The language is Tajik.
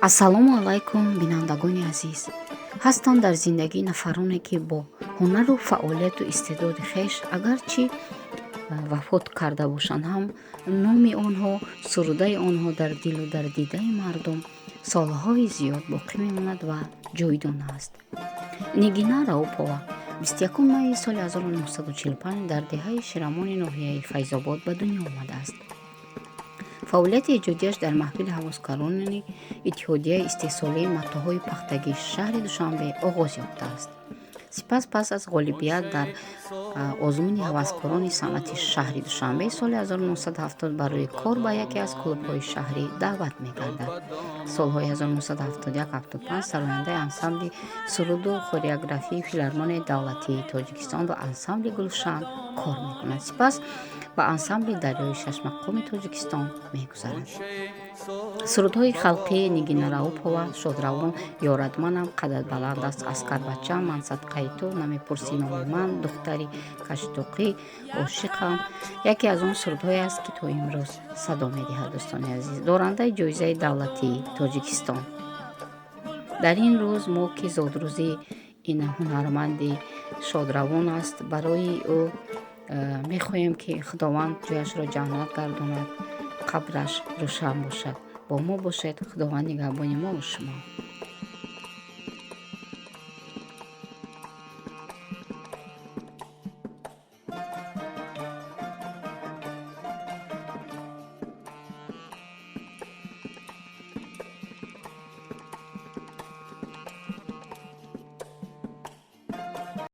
Ассалому алайкум, бинандагони азиз! Ҳастанд дар зиндагӣ нафароне, ки бо ҳунару фаъолияту истеъдоди хеш агарчи вафот карда бошанд ҳам, номи онҳо, сурудаи онҳо дар дилу дар дидаи мардум солҳои зиёд боқӣ мемонад ва ҷовидона аст. Нигина Раупова 21 майи соли 1945 дар деҳаи Ширамони ноҳияи Файзобод ба дунё омадааст. Фаъолияти эҷодияш дар маҳфили ҳаваскорони Иттиҳодияи истеҳсолии матоъҳои пахтагии шаҳри Душанбе оғоз ёфтааст. Сипас, пас аз ғолибият дар озмуни ҳаваскорони санъати шаҳри Душанбе соли 1970, барои кор ба яке аз клубҳои шаҳрӣ даъват мегардад. Солҳои 1971-75 сарояндаи ансамбли суруду хореографии Филармонияи давлатии Тоҷикистон ва ансамбли «Гулшан» кор мекунад. Сипас ба ансамбли «Дарёи шашмақоми Тоҷикистон» мегузарад. Сурудҳои халқии Нигина Раупова шодравон «Ёрадманам», «Қадат баланд аст, аскарбачам», «Ман садқаи ту», «Намепурсӣ номи ман», «Духтари каштоқӣ», «Ошиқам» яке аз он сурудҳое аст, ки то имрӯз садо медиҳад. Дӯстони азиз, дорандаи ҷоизаи давлатии Тоҷикистон. Дар ин рӯз мо, ки зодрӯзи ин ҳунарманди шодравон аст, барои ӯ мехоҳем, ки Худованд ҷояшро ҷаннат гардонад, қабраш рӯшан бошад. Бо мо бошед, Худованд нигаҳбони мову шумо.